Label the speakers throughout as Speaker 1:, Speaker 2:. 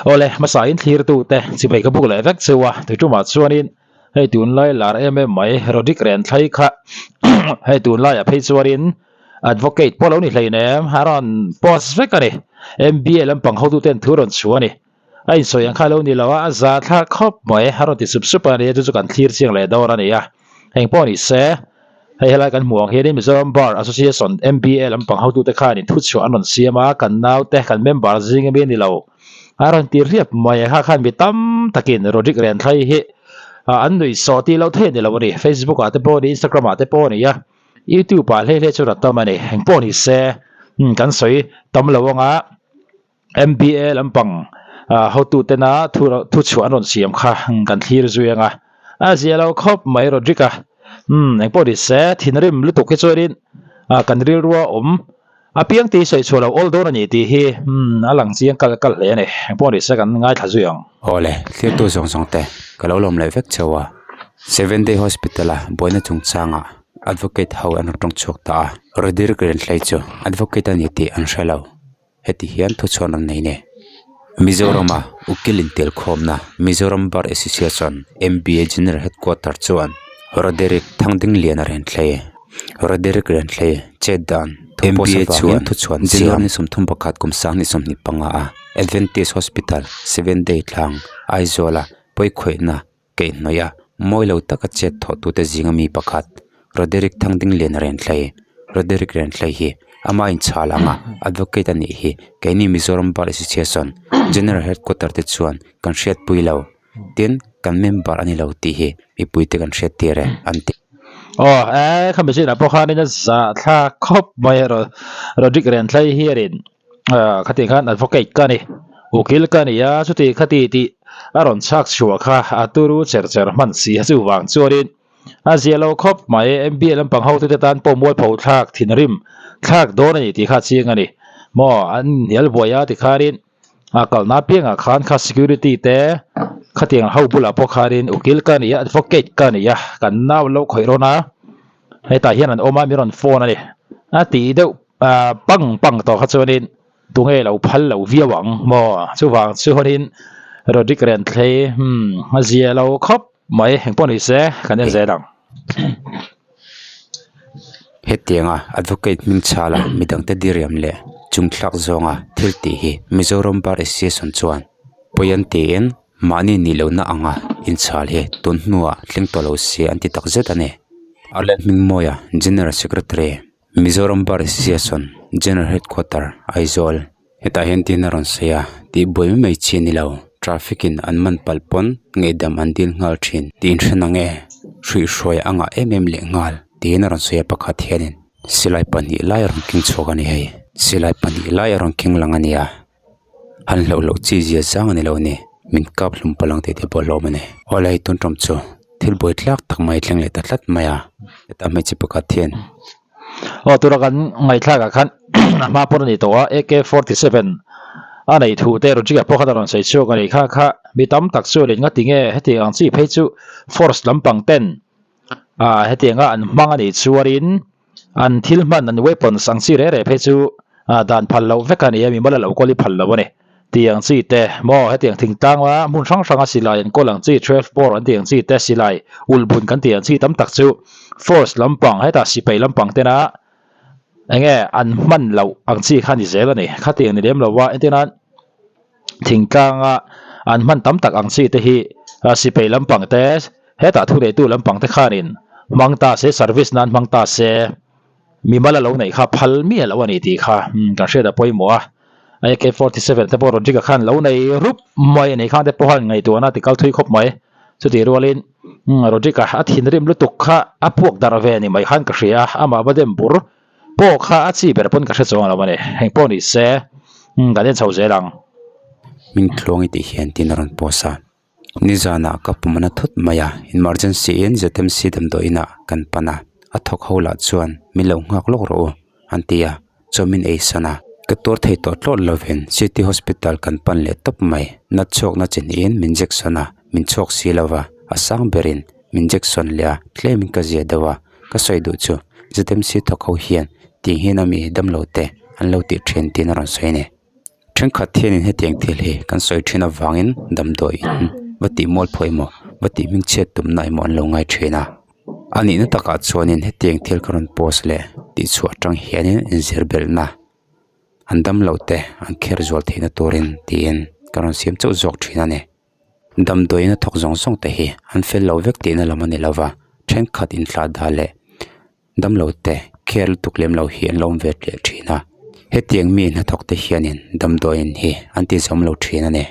Speaker 1: Awle, hmasa in thlir tu te chibai ka buk leh vek cheu a, tuitumah chuanin hei tunlai lar em em mai Rodrick Renthlei kha hei tunlaiah phei chuanin Advocate pawh lo ni hleinem a rawn post vek a ni. MBA lampang hotuten thu rawn chhuah a ni. A insawi ang kha lo ni lo a, a za thlak khawp mai, a rawn ti sup sup a ni a, chu chu kan thlir chiang leh dawn a ni a. Eng pawh ni se, hei helai kan hmuh ang hianin Mizoram Bar Association, MBA, lampang hotute khanin thuchhuah an rawn siam a, kan naute, kan member zing ami a ni lo, a rawn ti riap mai a, kha khan mi tam takin Rodrick Renthlei hi an nuihsawh tih loh theih a ni lo a ni, Facebook ah te pawh a ni, Instagram ah te pawh a ni a, YouTube ah hlei hlei chu rawn tam a ni. Eng pawh ni se, kan sawi tam lo anga. MBA lampang hotutena thuchhuah an rawn siam kha kan thlir zui ang a, a zia lo khawp mai Rodrick a, umm engpawh ni se thinrim lutuk hi chuanin kan rilrua awm apiang tih sawi chhuah lo awl dawn a ni tih hi a lang chiang kal kal hle a ni, engpawh ni se kan ngaithla zui ang.
Speaker 2: Awle, thirtu zawng zawng te ka lo lawm leh vek cheu a, Seven Day Hospital a buaina chungchangah Advocate ho an rawn tawng chhuak ta a, Rodrick Renhlei chu Advocate a ni tih an hre lo. Heti hian thuchhuan an nei ni. Mizorama Ukil intelkhawmna Mizoram Bar Association, MBA, General Headquarter chuan Roderick Thangdingliana Renthlei, Roderick Renthlei, chet dan thu post avangin thuchhuan January ni 31 kum 2025 a Adventist Hospital, Seven Day Tlang, Aizawla pawikhawihna keihhnawih a mawi lo taka chet thawh tute zinga mi pakhat Roderick Thangdingliana Renthlei Roderick Renthlei hi ama inchhal anga advocate a nih hi keini Mizoram Bar Association General Headquarter te chuan kan hriatpui lo tin kan member a ni lo tih hi mipui te kan hriat tir e an ti.
Speaker 1: Aw e khami chinah pawh khanin a zah thlak khawp mai a Roderick Renthlei hianin Khati khan advocate ka ni, ukil ka ni a, chuti khati tih a rawn chhak chhuah kha a turu cher cher hman si a, chuvang chuanin a zia lo khawp mai, MBA lampang hotute tan pawh mualpho thlak thinrim thlak dawn a ni tih kha a chiang a ni maw, an inhnial buai a tikhanin a kalna apiangah khan kha security te khatiang ho bulah pawh khanin ukil ka ni a, advocate ka ni a, kan nau lo khawih rawn a, hetah hian an awm a, min rawn phone a ni, a tih deuh. Ah pang pang tawh kha chuanin tunge lo phal lo viau ang maw chuvang chuanin Rodrick Renthlei hmm a zia lo khawp mai engpawh ni se kan en zel ang.
Speaker 2: Hetianga Advocate Hmingchhala midangte diriam leh chungthlak zawnga thil tih hi Mizoram Bar Association chuan pawi an tiin mahni nih lohna anga inchhal hi tun hnuah thleng tawh lo se an ti takzet a ni. Arlen Hmingmawia General Secretary. Mizoram Bar Association General Headquarter Aizawl hetah hian tin a rawn sawi a tih buai mai mai chi a ni lo traffic in an man palh pawn ngaihdam an dil nghal thin tih in hre nang e hruihhruai a ngah em em leh nghal tiin a rawn sawi a pakhat hianin silai pahnih lai a rawn keng chhuak a ni hei silai pahnih lai a rawn keng lang a ni a han hlauh loh chi zia zang a ni lo a ni min kap hlum palh ang tih te pawh a hlawm a ni awle hei tun ṭawm chu. Thil buai tlak tak mai thleng leh ta tlat mai a heta hmeichhe pakhat hian.
Speaker 1: Aw tura kan ngaihthlak ah khan a hma pawn a ni tawh a AK47 a neih thu te Rodriga pawh khan a rawn sawi chhuak a ni kha kha mi tam tak chuan in ngati nge hetiang ang chi phei chu force lampang ten ah hetiang a an hmang a nih chuanin an thil hman an weapons ang chi reh reh phei chu ah dan phal loh vek a ni a mimal a lo kawl i phal lo a ni. Tih ang chi te maw hetiang thingtlang a hmun hrang hranga silai an kawl ang chi 12 bore an tih ang chi te silai ulhbun kan tih ang chi tam tak chu force lampang hetah sipai lampang tena enge an hman loh ang chi kha a ni zel a ni khatiang ni lem lo a entir nan thingtlanga an hman tam tak ang chi te hi sipai lampang te hetah thu neitu lampang te khanin hmang ta se service nan hmang ta se. Mimal a lo neih kha phal miah loh a ni tih kha kan hriat a pawimawh a, AK-47 te pawh Rodriga khan lo nei rup mai a nih khan te pawh khan ngaihtuahna a ti kal thui khawp mai. Chutih rualin Rodriga a thinrim lutuk kha a puak darh ve ni mai khan ka hria a, amah va dem bur pawh kha a chi ber pawn ka hre chuang lo a ni. Heng pawh ni se kan en chho zel ang.
Speaker 2: Hming tluang i tih hian tin a rawn post a. Nizanah ka pum na thut mai a, emergency in ZMC damdawi inah kan pan a, a thawk ho lah chuan min lo nghak lawk rawh u an ti a, chaw min ei san a. Ka tur thei tawh tlawt lovin City Hospital kan pan leh tawp mai, nat chhuakna chi hnihin min jection a, min chhuak si lo va, a sang berin min jection leh a, tlemin ka zia deuh a, ka sawi duh chu ZMC thawk ho hian tih hian ami damlo te an lo tih thin tiin a rawn sawi a ni. Thenkhat hianin hetiang thil hi kan sawi thin avangin damdawi in va tih mual phaw emaw va tih hming chhiat tumna emaw an lo ngai thin a. A nihna takah chuanin hetiang thil ka rawn post leh tih chhuah atang hianin inzir belhna an damloh te an kher zual theihna turin tiin ka rawn siam chauh zawk thin a ni. Damdawiin a thawk zawng zawng te hi an fel lo vek tihna lam a ni lova thenkhat inthlah dah leh Damlo te care lutuk lem lo hi an lo awm ve leh thin a, hetiang mi hnathawk te hianin damdawiin hi an ti zawm lo thin a ni.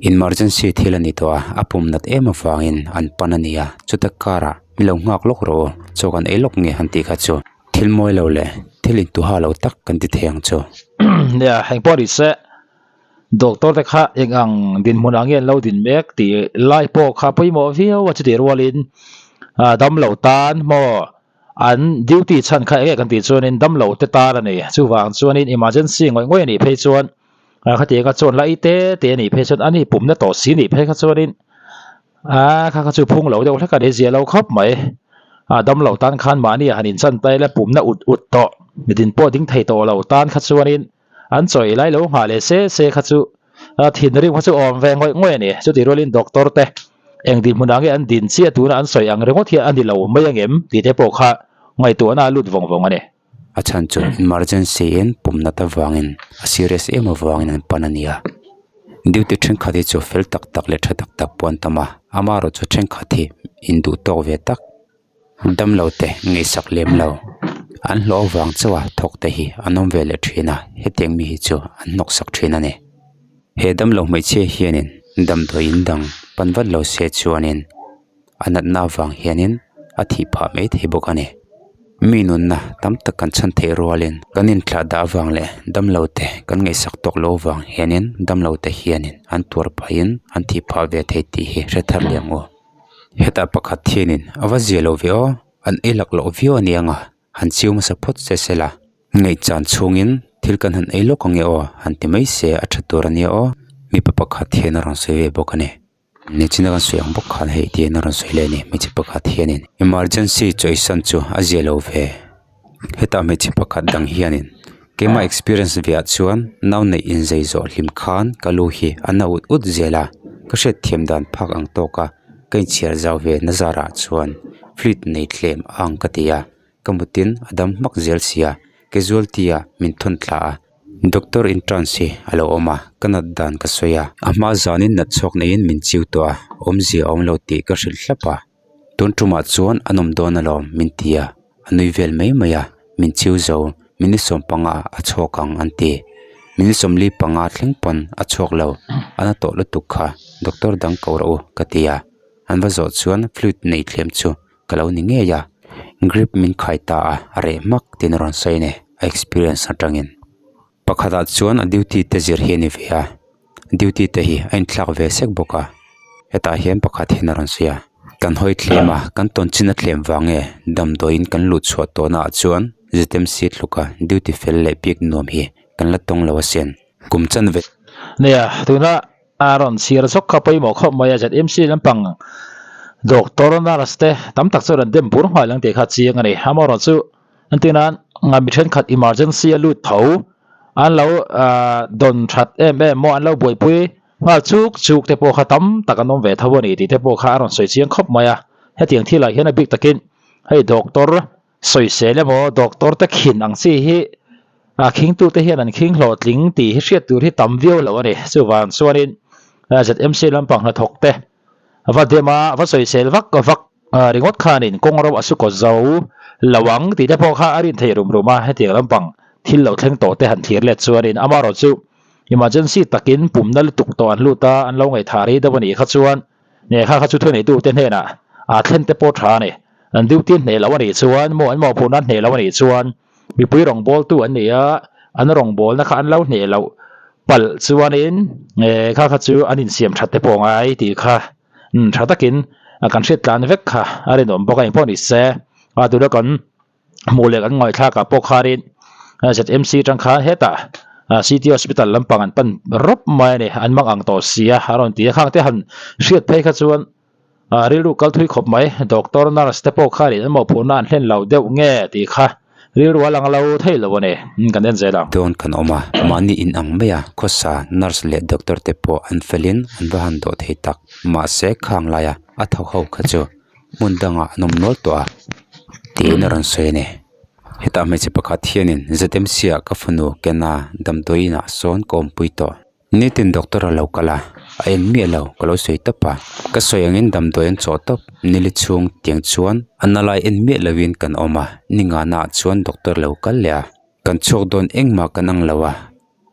Speaker 2: Emergency thil a ni tawh a, a pum nat em avangin an pan a ni a, chuta karah mi lo nghak lawk rawh u, chaw kan ei lawk nge han tih kha chu thil mawi lo leh thil intuha lo tak kan ti thei ang chu.
Speaker 1: Nia, engpawh ni se doctor te kha eng ang dinhmun ah nge an lo din mek tih lai pawh kha pawimawh viau a chutih rualin ah damlo tan maw an duty chhan kha enge kan tih chuanin damlo te tan a ni chuvang chuanin emergency ngawih ngawih a nih phei chuan ah khatianga chuan la i te te a nih phei chuan a ni pumna tawh si nih phei kha chuanin ah kha kha chu phung lo deuh hlek a ni zia lo khawp mai ah damlo tan khan mahni ah han inchan ta ila pumna ut ut tawh mitin pawh ding thei tawh lo tan kha chuanin. An chawi lai lo nghah leh se se kha chu thinrim kha chu awm ve ngawih ngawih a ni. Chutih rualin doctor te eng dinhmunah nge an din chiah tuna an sawi ang ringawt hi a ni lo mai angem tih te pawh kha ngaihtuahna a lut vawng vawng a ni.
Speaker 2: A chhan chu emergency in pum nat avangin a serious em avangin an pan a ni a. Duty thenkhat hi chu fel tak tak leh tha tak tak pawh an tam a, amaherawhchu thenkhat hi induh tawk ve tak. Damlo te ngaihsak lem lo an hlawh avang chauh a thawk te hi an awm ve leh thin a hetiang mi hi chu an hnawk sak thin a ni he damlo hmeichhia hianin damdawi in dang pan vat lo se chuanin a natna avang hianin a thih phah mai thei bawk a ni mi nunna tam tak kan chhan theih rualin kan inthlah dah avang leh damlo te kan ngaihsak tawk loh avang hianin damlo te hianin an tuar pahin an thih phah ve thei tih hi hre thar leh ang u. Hetah pakhat hianin a va zia lo ve aw, an ei lak loh viau a nia nga, han chiu hmasa phawt se se la, ngaihchan chhungin thil kan han ei lawk ange aw, han ti mai se a tha tur a nia aw, mipa pakhat hian a rawn sawi ve bawk a ni. Nichina kan sawi ang bawk khan hei tiin a rawn sawi leh a ni, hmeichhe pakhat hianin emergency chawisan chu a zia lo ve. Hetah hmeichhe pakhat dang hianin keimah experience ve ah chuan nau neih inzei zawh hlim khan ka lu hi a na ut ut zel a ka hriatthiam dan phak ang tawk a ka inchhiar zau ve na zarah chuan fluid nei tlem a ang ka ti a ka mutin a dam hmak zel sia casualty ah min thawn thla a doctor entrance hi a lo awm a ka nat dan ka sawi a a hma zanin nat chhuak neiin min chiu tawh a awmzia a awm lo tih ka hrilh hlap a. Tun tumah chuan a nawm dawn alawm min ti a, a nui vel mai mai a, min chiu zo, minute 15 a chhuak ang an ti. Minute 45 thleng pawn a chhuak lo, a na tawh lutuk kha doctor dang ko rawh u ka ti a, an va zawh chuan fluid nei thlem chu ka lo ni ngei a, grip min khai ta a, a reh hmak tiin a rawn sawi a ni a experience atangin. Pakhatah chuan a duty te zir hi a ni ve a duty te hi a inthlak ve sek bawk a hetah hian pakhat hian a rawn sawi a kan hawi thlem a kan tawn chin a thlem vang nge damdawiin kan luh chhuah tawh naah chuan ZMC tluka duty fel leh bik nuam hi kan la tawng lo asin kum chanve
Speaker 1: Nia tuna a rawn chhiar zawk kha pawimawh khawp mai a ZMC lampang doctor nurse te tam tak chu rawn dem bur nghal ang tih kha chiang a ni amaherawhchu Entir nan mi thenkhat emergency a lut tho an lo ah dawn that em em maw an lo buaipui nghal chuk chuk te pawh kha tam tak an awm ve tho a ni tih te pawh kha a rawn sawi chiang khawp mai a hetiang thil ah hian a bik takin hei doctor sawisel emaw doctor te khin ang chi hi ah khingtu te hian an khing hlawhtling tih hi hriat tur hi tam viau lo a ni chuvang chuanin ZMC lampang hnathawk te va dem a va sawisel vak vak ringawt khanin kawng ro a su kaw zo lo ang tih te pawh kha a rin thei rum rum a, hetiang lampang thil lo thleng tawh te han thlir let chuanin amaherawh chu emergency takin pumna lutuk tawh an lut a, an lo ngaihthah rei deuh a nih kha chuan nge kha kha chu thuneitute hnenah a thlen te pawh tha a ni, an duty hneh loh a nih chuan maw an mawhphurhna an hneh loh a nih chuan mipui rawngbawltu an ni a, an rawngbawlna kha an lo hneh loh palh chuanin nge kha kha chu an insiam that te pawh ngai tih kha. Umm tha takin kan hriat tlan vek kha a rinawm bawk a engpawh ni se a tuna kan hmuh leh kan ngaihthlak ah pawh khanin ZMC atang khan hetah city hospital lampang an pan rawp mai a ni an mang ang tawh si a a rawn ti a khang te han hriat phei kha chuan rilru kal thui khawp mai doctor nurse te pawh khanin an mawhphurhna an hlen lo deuh nge tih kha. Rilru a lang lo thei lo a ni, kan en zel ang.
Speaker 2: Dawn kan awm a, mahni in ang mai a, khawsa nurse leh doctor te pawh an felin an va han dawh thei tak. Mahse khang laia a tho ho kha chu hmun dangah an awm nual tawh a, tiin a rawn sawi a ni. Hetah hmeichhe pakhat hianin ZMC ah ka fanu Kena damdawiin ah sawn ka awmpui tawh. Nitin doctor a lo kal a, a en miah lo ka lo sawi tawp a, ka sawi angin damdawi an chawh tawp, nili chhung tiang chuan a na lai en miah lovin kan awm a, ni ngana ah chuan doctor lo kal leh a, kan chhuak dawn engmah kan ang lo a,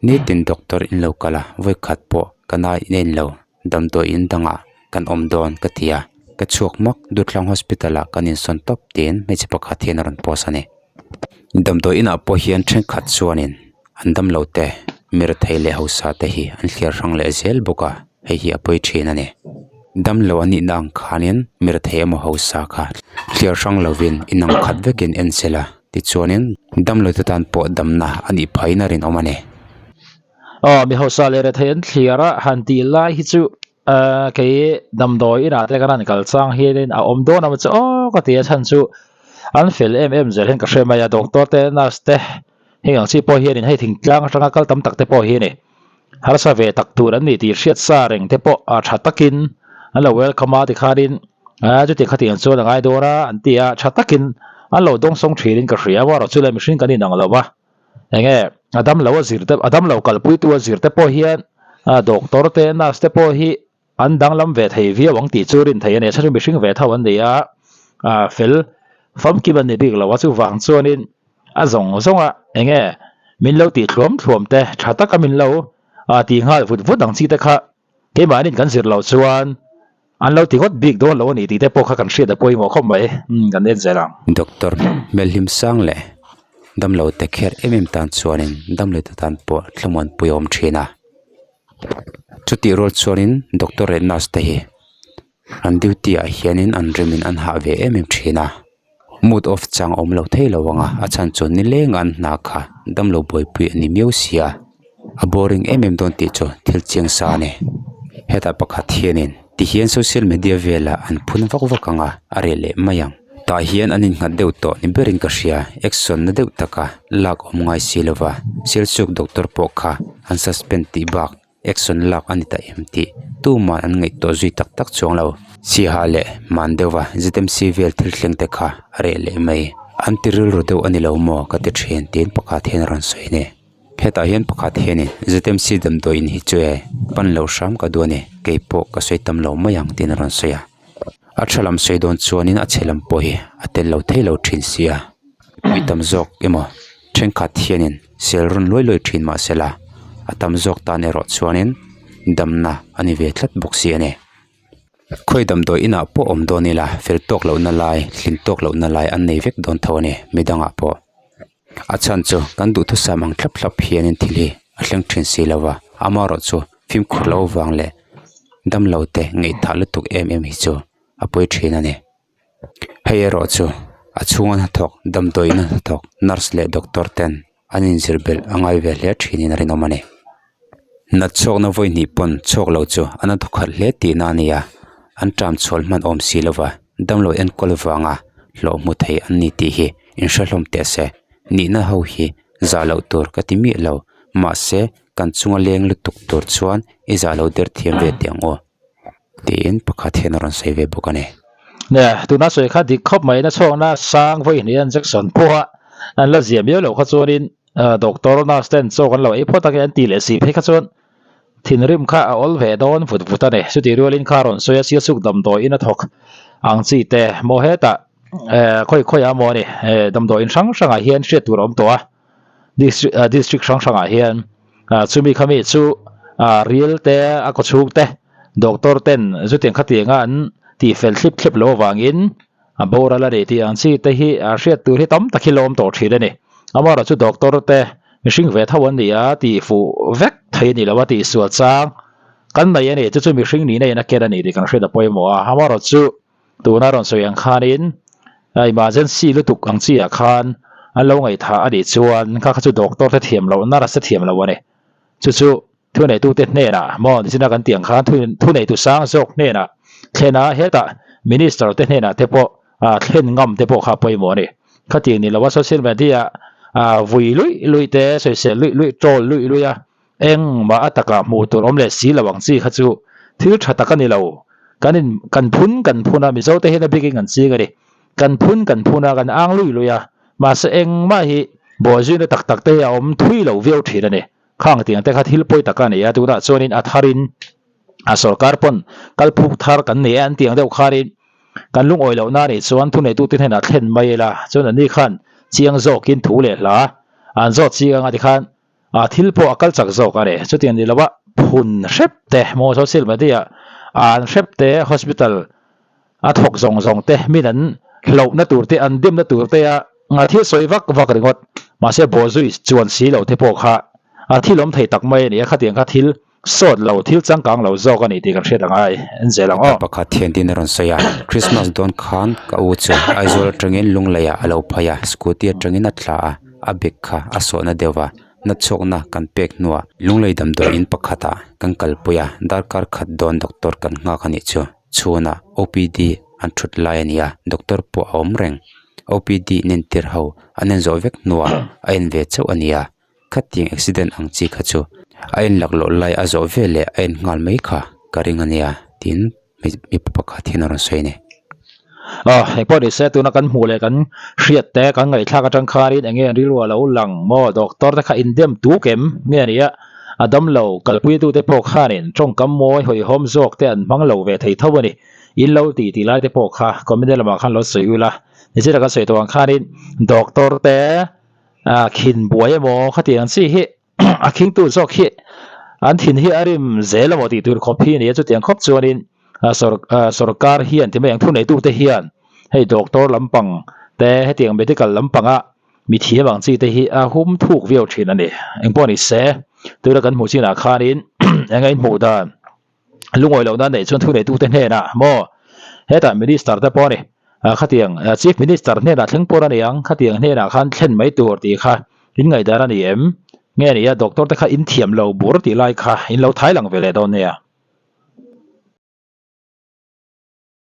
Speaker 2: nitin doctor in lo kal a, vawi khat pawh ka na in en lo, damdawi in dangah kan awm dawn ka ti a, ka chhuak hmak Durtlang hospital ah kan insawn tawp tiin hmeichhe pakhat hian a rawn post a ni. Damdawi inah pawh hian thenkhat chuanin an damlo te mirethei leh hausa te hi an thliar hrang leh zel bawk a, hei hi a pawi thin a ni. Damlo an nihna ang khanin mirethei emaw hausa kha thliar hrang lovin inang khat vekin en sela tichuanin damlo te tan pawh damna a nih phahin a rinawm a ni.
Speaker 1: Aw mi hausa leh rethei an thliar a han tih lai hi chu ahh kei damdawi inah te kan han kal chang hianin a awm dawn a chu aw ka ti a chhan chu an fel em em zel hian ka hre mai a doctor te nurse te heng ang chi pawh hianin hei thingtlang atanga kal tam tak te pawh hi a ni harsa ve tak tur an ni tih hriat sa reng te pawh a tha takin an lo welcome a tikhanin ah chuti khatiang chuan a ngai dawn a an ti a tha takin an lo dawngsawng thin in ka hria amaherawhchu chu le mihring kan inang lo va. Enge a damlo a zir te a damlo kalpuitu a zir te pawh hian a doctor te nurse te pawh hi an danglam ve thei viau ang tih chu rin theih a ni a chhan chu mihring ve tho an ni a ah fel famkim an ni bik lo a chuvang chuanin a zawng zawng a enge min lo tih thluam thluam te tha taka min lo ah tih nghal vut vut ang chi te kha Keimahnin kan zir loh chuan an lo ti ngawt bik dawn lo a ni tih te pawh kha kan hriat a pawimawh khawp mai. Umm kan en zel ang.
Speaker 2: Doctor Hmelhlim sang leh damlo te kher em em tan chuanin damlo te tan pawh thlamuanpui a awm thin a. Chutih rual chuanin doctor leh nurse te hi an duty ah hianin an rimin an hah ve em em thin a. Mood off chang a awm lo thei lo ang a, a chhan chu nileng an hna kha damlo buaipui a ni miau si a, a boring em em dawn tih chu thil chiang sa a ni. Hetah pakhat hianin tihian social media velah an phun vak vak ang a, a reh leh mai ang. Tah hian an innghat deuh tawh ni berin ka hria, action na deuh taka lak awm ngai si lova, Sialsuk doctor pawh kha an suspend tih bak. Action lak a ni ta em tih tuman an ngaihtuah zui tak tak chuang lo. Siaha leh man deuha ZMC vel thil thleng te kha a reh leh mai. An ti rilru deuh a ni lo maw ka ti thin tiin pakhat hian a rawn sawi a ni. Hetah hian pakhat hianin ZMC damdawiin hi chu e pan lo hram ka duh a ni, keipawh ka sawi tam lo mai ang tiin a rawn sawi a. A tha lam sawi dawn chuanin a chhe lam pawh hi a tel lo thei lo thin sia. Mipui tam zawk emaw thenkhat hianin sel rawn luai luai thin mah sela a tam zawk tan erawh chuanin damna a ni ve tlat bawk si a ni. Khawi damdawi inah pawh awm dawn ila fel tawk lohna lai hlin tawk lohna lai an nei vek dawn tho a ni midangah pawh. A chhan chu kan duhthusam ang thlap thlap hianin thil hi a thleng thin si lo va, amaherawhchu fimkhur loh avang leh damlo te ngaihthah lutuk em em hi chu a pawi thin a ni. Hei erawh chu a chhunga hnathawk damdawiin a hnathawk nurse leh doctor ten an inzir belh a ngai ve hle thinin a rinawm a ni. Nat chhuakna vawi hnih pawn chhuak lo chu an a thawkhat hle tihna a ni a, an ṭam chhual hman awm si lova damlo enkawl vanga hlawh hmu thei an ni tih hi inhre hlawm teh se. Nihna ho hi zah loh tur ka ti miah lo, mahse kan chunga leng lutuk tur chuan i zah lo der thiam ve teh ang aw tiin pakhat hian a rawn sawi ve bawk a ni.
Speaker 1: Nia, tuna sawi kha dik khawp mai na chhuakna sang vawi hnih an Jackson pawha an la ziah miau loh kha chuanin Doctor nurse ten chaw kan lo ei phawt ange an ti leh si phei kha chuan thinrim kha a awl ve dawn vut vut a ni. Chutih rualin kha rawn sawi a sialsuk damdawiin a thawk ang chi te maw hetah khawi khawi a maw a ni damdawiin hrang hrangah hian hriat tur a awm tawh a district district hrang hrangah hian chumi khami chu ril te a kawchhung te doctor ten chutiang khatianga an tihfel thlip thlep loh avangin A boral a ni tih ang chi te hi a hriat tur hi tam tak hi lawm tawh thin a ni. Amaherawh chu doctor te mihring ve tho an ni a, tih fuh vek thei a ni lo a, tih sual chang kan nei a ni. Chu chu mihring nihna in a ken a ni tih kan hriat a pawimawh a. Amaherawh chu tuna rawn sawi ang khanin emergency lutuk ang chi ah khan an lo ngaihthah a nih chuan kha kha chu doctor te thiam loh nurse te thiam loh a ni. Chu chu Thuneitute hnenah maw nichina kan tih ang khan thuneitu sang zawk hnenah thlen a, hetah Minister te hnenah te pawh thlen ngam te pawh kha a pawimawh a ni. Khatiang ni lo a social media ah vui luih luih te sawisel luih luih troll luih luih a engmah a takah hmuh tur awm leh si lo ang chi kha chu thil tha tak a ni lo. Kan in kan phun kan phun a Mizo te hian a bikin kan ching a ni. Kan phun kan phun a kan ang luih luih a mahse engmah hi bawhzuina tak tak te hi a awm thui lo viau thin a ni. Khang tiang te kha thil pawi tak a ni a tunah chuanin a tharin a sorkar pawn kalphuk thar kan nei a an tih ang deuh khanin kan lungawi lohna anih chuan thuneitute hnenah thlen mai ila chuan anni khan chiang zawkin thu leh hla an zawt chiang anga tikhan a thil pawh a kal chak zawk a ni. Chutiang ni lova phun hrep te maw social media an hrep te hospital a thawk zawng zawng te min an hlauhna tur te an demna tur te a a thil sawi vak vak ringawt mahse bawhzui chuan si lo te pawh kha a thil awm thei tak mai a ni a khatiang kha thil Sawt lo, thil changkang lo zawk a ni tih kan hriat ang ai, en zel ang aw.
Speaker 2: Mipa pakhat thian tin a rawn sawi a, Christmas dawn khan ka u chu Aizawl atangin Lungleiah a lo phei a, scooty atangin a tla a, a bag kha a sawhna deuh va, nachhawkna kan pek hnuah Lunglei damdawi in pakhatah kan kalpui a, darkar khat dawn doctor kan nghak a nih chu, chhunah OPD an thut lai a ni a, doctor pawh a awm reng, OPD in entir ho an en zawh vek hnuah a en ve chauh a ni a. Khatiang accident ang chi kha chu a en laklawh lai a zawh veleh a en nghal mai kha ka ring a nia tiin mipa pakhat hian a rawn sawi a ni.
Speaker 1: Aw engpawh ni se tuna kan hmuh leh kan hriat te kan ngaihthlak atang khanin enge an rilru a lo lang maw doctor te kha indem tuk em nge a nia a damlo kalpui tute pawh khanin tawngkam mawi hawihhawm zawk te an hmang lo ve thei tho a ni in lo tih tih lai te pawh kha comment lamah khan lo sawi ula nichina kan sawi tawh ang khanin doctor te A khin buai emaw khatiang chi hi a khingtu zawk hi an thin hi a rim zel emaw tih tur khawp hi a ni a, chutiang khawp chuanin sawrkar hian ti mai ang thuneitute hian hei doctor lampang te hetiang medical lampanga mi thiam ang chi te hi a hum thuk viau thin a ni. Engpawh ni se tuna kan hmuh chinah khanin eng a inhmuh dan lungawi lohna neih chuan thuneitute hnenah maw hetah minister te pawh a ni khatiang chief minister hnenah thleng pawh a ni ang khatiang hnenah khan thlen mai tur tih kha in ngaihdan a ni em nge ni a doctor te kha in thiam lo bur tih lai kha in lo thai lang ve leh dawn nia.